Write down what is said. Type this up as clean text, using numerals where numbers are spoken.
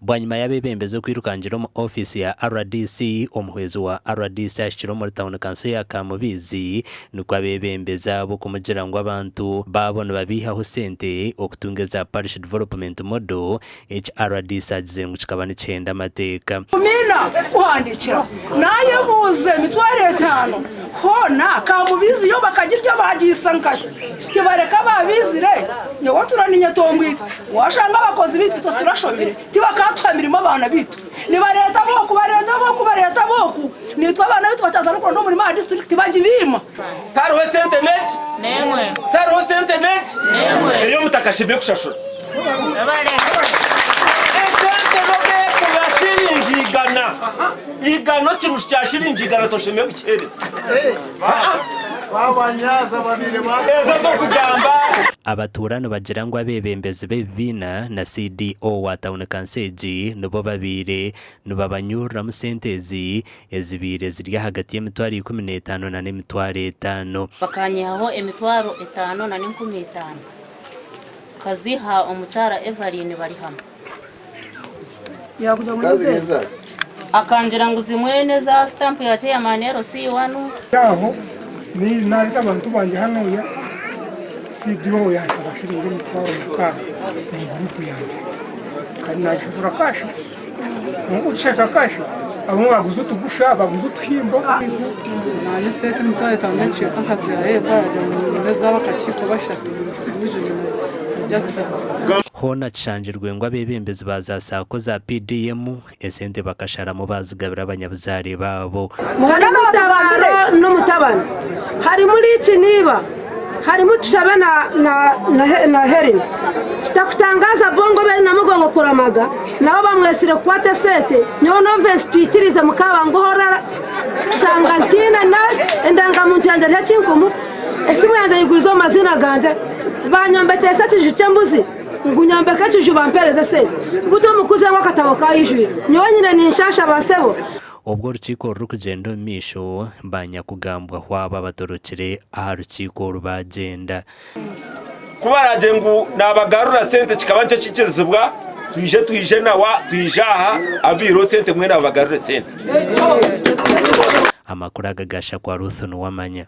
Bwanyima y'abeebembezi okwirukangira omu ofiisi ya rdc, omuhwezi wa rdc ahikire omuri tauni kanso ya Kamubiizi nikwo abeebembezi abo kumugira ngu abantu baabo nibabiihaho sente okutunga eza Parish Development Model Eki rdc agizire ngu kikaba nikihenda amateeka. Miina kukuhandiikira naayebuuza emitwaro etaano hoona Kamubiizi yo bakagirya baagiisa nkahi? Tibareka baabiizire? Nyowe ntuura niinyetomboitwa waashanga abakozi baitu itwe titurashomire tibakaatuha mirimo abaana baitu nibareeta ab'oku bareeta ab'oku bareeta ab'oku naitwe abaana baitu bakyaza n'okuronda omurimo aha disiturikiti bagibaima. Tihariho sente n'egi? Tihariho sente n'egi ei omutaka ashemereire kushashura? Esente n'obu ekuba shiringi igana, igana okinusu kya shiringi igana toshemereire kukiheereza. Ezo ez'okugamba. Abatuura nibagira ngu abeebembezi b'ebibiina na CDO wa tauni kanso egi nibo babaire nibabanyururamu sente ezi ezibaire ziri ahagati y'emitwaro 15 nana emitwaro etaano. Bakanyihaho emitwaro etaano na n'enkumi itaano. Nkaziha omukyara Evelyn Barihamwe. Akangira ngu zimwe n'eza sitampu ya chairman LC wanu. Aho naareta abantu bangye hanuya, CDO yanshaba shiringi emitwaro mukaaga omu guruupu yangye kandi naagishashura kaashi. Okugishashura kaashi abamwe baguza otugusha, baguza otuhimbo. Naanye esente emitwaro etaano n'ekicweka nkaziha Eva yaagira ngu nyine ez'abakakiiko bashatu Vision na Justus. Hoona kishangirwe ngu abeebembezi ba za saako za PDM esente bakasharamu baazigabira abanyabuzaare baabo. Harimu Tabaro n'omutabani, harimu Liiki na iba, harimu Tushabe na Hellen. Kitakutangaaza Bongo Beri na Mugongo kuramaga nabo bamwetsire kukwata esente, nyowe Novensi twikirize mukaaba ngu horara kushanga ntiine na endangamuntu yangye eriho ekinkumu, esimu yangye eyigurize omu maziina gangye, banyombekyesa ekiju ky'embuzi ngu nyombeke ekiju bampereze esente beitu omukuzi ngu akatabo kayijwire nyowe nyine ninshaasha ba sebo. Obwo orukiiko rurikugyenda omu maisho, banyakugambwaho abo abatorokire aha rukiiko oru baagyenda. Ku baraagire ngu naabagarura sente kikaba nikyo kiikirizibwa, twije twije nawa twije aha abaireho sente mwena babagarure sente. Amakuru aga gashakwa Ruth Nuwamanya.